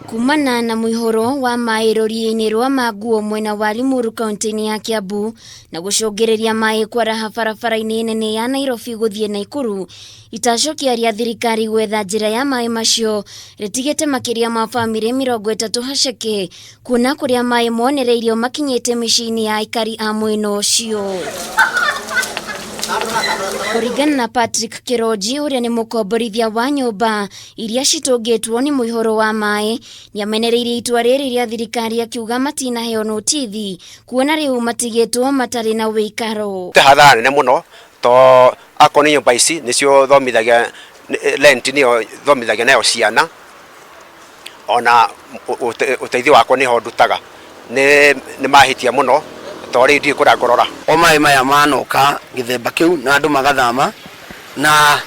Kumana na mũihũro wa maĩ rũriĩ-inĩ rwa Manguo mwena wa Limuru kaunti-inĩ ya Kiambu na gũcũngĩrĩria maĩ kwaraha barabara-inĩ nene ya Nairobi gũthiĩ Naikuru, itacokia rĩa thirikari gwetha njĩra ya maĩ macio rĩtigĩte makĩria ma bamĩrĩ 30 haceke kuona kũrĩa maĩ monereirio makinyĩte mĩciĩ-inĩ ya aikari a mwena ũcio. Kũringana na Patrick Kĩronji ũrĩa nĩ mũkomborithia wa nyũmba iria citũngĩtwo nĩ mũihũro wa maĩ, nĩamenereirie itua rĩrĩ rĩa thirikari akiuga matinaheo notithi kuona rĩu matigĩtwo matarĩ na wĩikaro. Hathara nene mũno to akorwo nĩ nyũmba ici nĩcio thomithagia rent nĩyo thomithagia nayo ciana ona ũteithio wakwa nĩho ndutaga. Nĩ mahĩtia mũno to rĩu ndiũĩ kũrĩa ngũrora. O maĩ maya manoka gĩthemba kĩu na andũ magathama na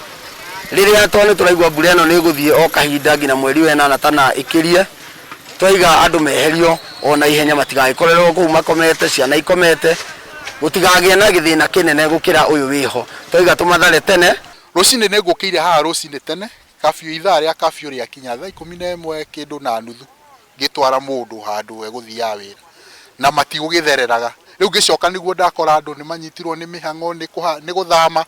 rĩrĩa tondũ nĩ tũraigua mbura ĩno nĩ ĩgũthiĩ o kahinda nginya mweri wa ĩnana kana ĩkĩrie, twaiga andũ meherio o na ihenya matigagĩkorerwo kũu makomete, ciana ikomete, gũtikagĩe na gĩthĩna kĩnene gũkĩra ũyũ wĩho. Twaiga tũmathare tene. Rũcinĩ nĩ ngũkĩire haha rũcinĩ tene, kabiũ ithaa rĩa kabiũ rĩakinya thaa 11 kĩndũ na nuthu ngĩtwara mũndũ handũ egũthiaga wĩra na matigũgĩthereraga. Rĩu ngĩcoka nĩguo ndakora andũ nĩ manyitirwo nĩ mĩhang'o nĩ gũthama,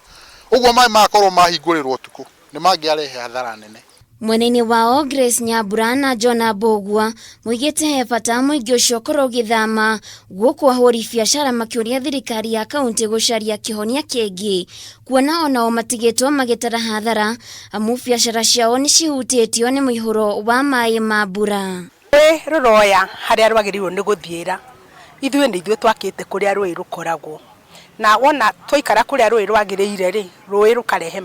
ũguo maĩ maya korwo mahingũrĩrwo ũtukũ nĩ mangĩarehe hathara nene. Mwena-inĩ wao Grace Nyambura na Jonah Mbũgua moigĩte he bata mũingĩ ũcio ũkorwo ũgĩthama gũkũ ahũri biacara makĩũria thirikari ya kaunti gũcaria kĩhonia kĩngĩ kuona onao matigĩtwo magĩtara hathara amu biacara ciao nĩ cihutĩtio nĩ mũihũro wa maĩ ma mbura. Rũĩ rũroya harĩa rwagĩrĩirwo nĩ gũthiĩra, ithuĩ nĩ ithuĩ twakĩte kũrĩa rũĩ rũkoragwo, na wona twaikara kũrĩa rũĩ rwagĩrĩire rĩ, rũĩ rũkarehe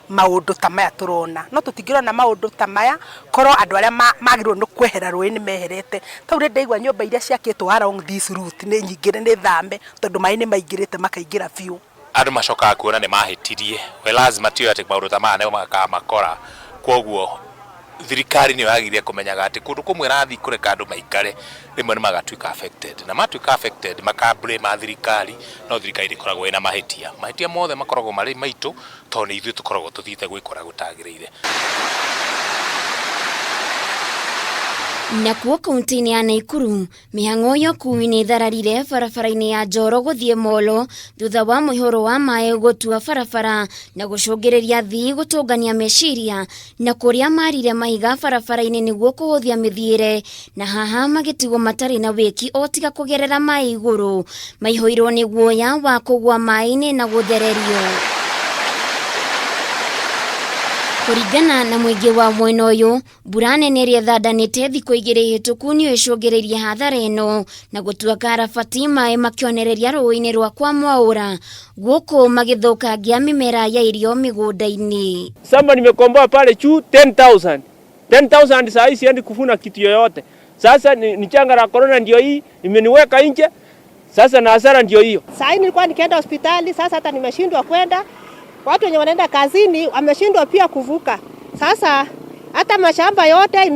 maũndũ ta maya tũrona, no tũtingĩrona maũndũ ta maya korwo andũ arĩa magĩrĩirwo nĩ kwehera rũĩ nĩ meherete. Ta rĩu nĩ ndaigua nyũmba iria ciakĩtwo along this route nĩ nyingĩ nĩ thame tondũ maĩ nĩ maingĩrĩte makaingĩra biũ. Andũ macokaga kuona nĩ mahĩtirie, we lazima tiũĩ atĩ maũndũ ta maya nĩmo makamakora, kwoguo thirikari nĩyo yagĩrĩire kũmenyaga atĩ kũndũ kũmwe ĩrathiĩ kũreka andũ maikare rĩmwe nĩ magatuĩka affected, na matuĩka affected maka blame thirikari, no thirikari ndĩkoragwo ĩna mahĩtia, mahĩtia mothe makoragwo marĩ maitũ tondũ nĩ ithuĩ tũkoragwo tũthiĩte gwĩka ũrĩa gũtagĩrĩire. Nakuo kaunti-inĩ ya Naikuru, Mĩhang'o ya ũkuui nĩ ĩthararire barabara-inĩ ya Njoro gũthiĩ Molo thutha wa mũihũro wa maĩ gũtua barabara na gũcũngĩrĩria athii gũtũngania meciria na kũrĩa marire mahiga barabara-inĩ nĩguo kũhũthia mĩthiĩre na haha magĩtigwo matarĩ na wĩki o tiga kũgerera maĩ igũrũ maihũirwo nĩ guoya wa kũgwa maĩ-inĩ na gũthererio. Kũringana na mũingĩ wa mwena ũyũ, Mbura nene ĩrĩa ĩthandanĩte thikũ igĩrĩ hĩtũku nĩyo ĩcũngĩrĩirie hathara ĩno na gũtua karabati maĩ makĩonereria rũĩ-inĩ rwa kwa Mwaũra gũkũ magĩthũkangia mĩmera ya irio mĩgũnda-inĩ. Shamba nimekomboa pale juu 10,000. 10,000 saa hii siendi kuvuna kitu yoyote. Sasa ni janga la corona ndio hii imeniweka nje. Sasa na hasara ndio hiyo. Saa hii nilikuwa nikienda hospitali, sasa hata nimeshindwa kwenda. Watu wenye wanaenda kazini wameshindwa pia kuvuka. Sasa hata mashamba yote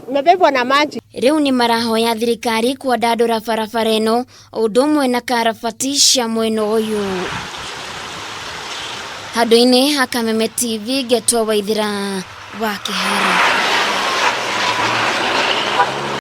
imebebwa na maji. Rĩu nĩ marahoya thirikari kwandandũra barabara ĩno o ũndũ ũmwe na karabati cia mwena ũyũ. Handũ-inĩ ha Kameme TV ngetwo Waithĩra wa Kĩhara.